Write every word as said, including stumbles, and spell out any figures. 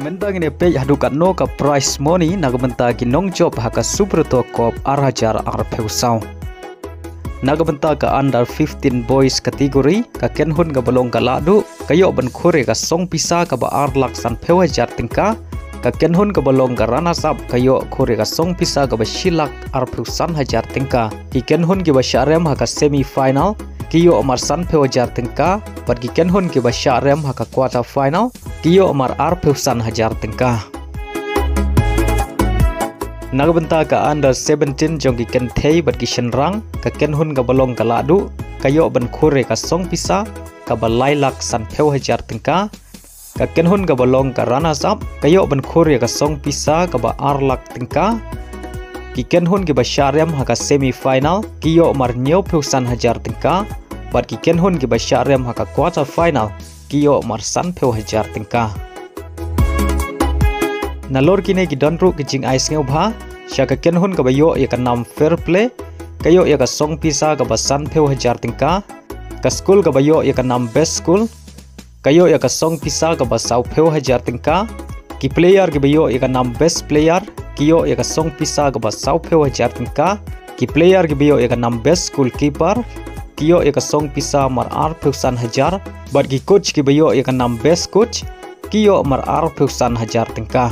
Mynta ngin ïa peit haduh katno ka prize money na ka bynta ki nongjop ha ka Subrata Cup ar hajar arphew saw. Na ka bynta ka under fifteen boys category, ka kynhun kaba long ka Lahduh ka ïoh ban khur ïa ka song pisa kaba ar lak sanphew hajar tyngka. Ka kynhun kaba long ka runners up ka ïoh khur ïa ka song pisa kaba shi lak arphew san hajar tyngka. Ki kynhun kiba shah rem ha ka semi final ki ïoh mar sanphew hajar tyngka, bad ki kynhun kiba shah rem ha ka quarter final ki ïoh mar arphew san hajar tyngka. Na ka bynta ka under seventeen jong ki kynthei bad ki shynrang, ka kynhun kaba long ka Lahduh ka ïoh ban khur ïa ka song pisa kaba lai lak sanphew hajar tyngka. Ka kynhun kaba long ka runners up ka ïoh ban khur ïa ka song pisa kaba ar lak tyngka. Ki kynhun kiba shah rem ha ka semi final ki ïoh mar hynñiewphew san hajar tyngka, bad ki kynhun kiba shah rem ha ka quarter final ki ïoh mar sanphew hajar tyngka. Nalor kine ki don ruh ki jingai sngewbha. Sha ka kynhun kaba ïoh ïa ka nam fair play ka ïoh ïa ka song pisa kaba sanphew hajar tyngka. Ka skul kaba ïoh ïa ka nam best school ka ïoh ïa ka song pisa kaba sawphew hajar tyngka. Ki player kiba ïoh ïa ka nam best player ki ïoh ïa ka song pisa kaba sawphew hajar tyngka. Ki player kiba ïoh ïa ka nam best goalkeeper ki ïoh ïa ka song pisa mar arphew san hajar. Bad ki coach kiba ïoh ïa ka nam best coach ki ïoh mar arphew san hajar tyngka.